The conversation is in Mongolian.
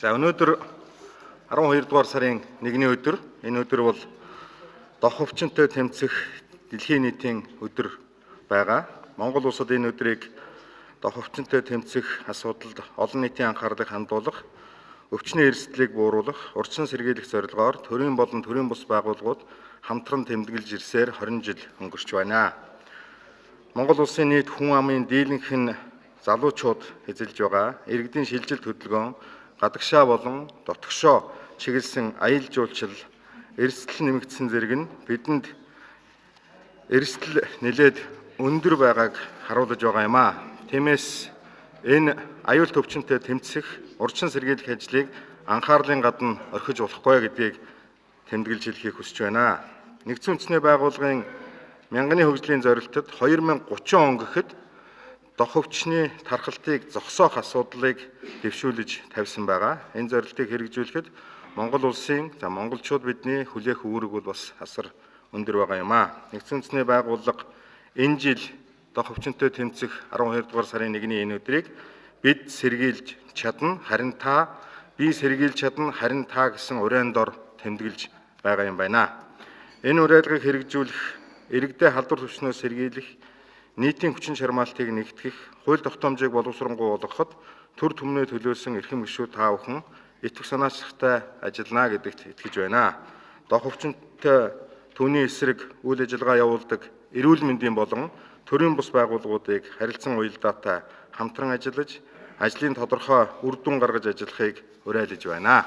За, өнөөдөр 12 дугаар сарын 1-ний өдөр. Энэ өдөр бол дох өвчнөд тэмцэх дэлхийн нийтийн өдөр байгаа. Монгол улсад энэ өдрийг дох өвчнөд тэмцэх асуудалд олон нийтийн анхаарлыг хандуулах, өвчний эрсдлийг бууруулах, урьдчилан сэргийлэх зорилгоор төрийн болон төрийн бус байгууллагууд хамтран тэмдэглэж ирсээр 20 жил өнгөрч байна. Монгол улсын нийт хүн амын дийлэнх нь залуучууд эзэлж байгаа. Иргэдийн шилжилт хөдөлгөөн гадагшаа болон дотгошоо чиглэсэн аялал жуулчлал, эрсдэл нэмэгдсэн зэрэг нь бидэнд эрсдэл нэлээд өндөр байгааг харуулж байгаа юм аа. Тиймээс энэ аюул төвчөнтэй тэмцэх, урьдчилан сэргийлэх ажлыг анхаарлын гадна орхиж болохгүй гэдгийг тэмдэглэж хэлэхийг хүсэж байна. Нэгдсэн үндэсний байгууллагын мянганы хөгжлийн зорилтод 2030 он гэхэд дох өвчний тархалтыг зогсоох асуудлыг дэвшүүлж тавьсан байгаа. Энэ зорилтыг хэрэгжүүлэхэд Монгол улсын, за монголчууд бидний хүлээх үүрэг бол бас асар өндөр байгаа юм аа. Нэгдсэн үндэсний байгууллага энэ жил дох өвчнөд тэмцэх 12 дугаар сарын 1-ний энэ өдрийг бид сэргийлж чадна, харин та, би сэргийлж чадна, харин та гэсэн уриан дор тэмдэглэж байгаа юм байна. Энэ уриалгыг хэрэгжүүлэх, иргэдээ халдвар төвчнөөс сэргийлэх, нийтийн хүчин чармаалтыг нэгтгэх, хууль тогтоомжийг боловсронгуй болгоход төр түмнээ төлөөсөн эрхэм гишүүд та бүхэн итгэх санаачлагтай ажиллана гэдэгт итгэж байна. Дох өвчнөд түүний эсрэг үйл ажиллагаа явуулдаг эрүүл мэндийн болон төрийн бус байгууллагуудыг харилцан уялдаатай хамтран ажиллаж, ажлын тодорхой үр дүн гаргаж ажиллахыг уриалж байна.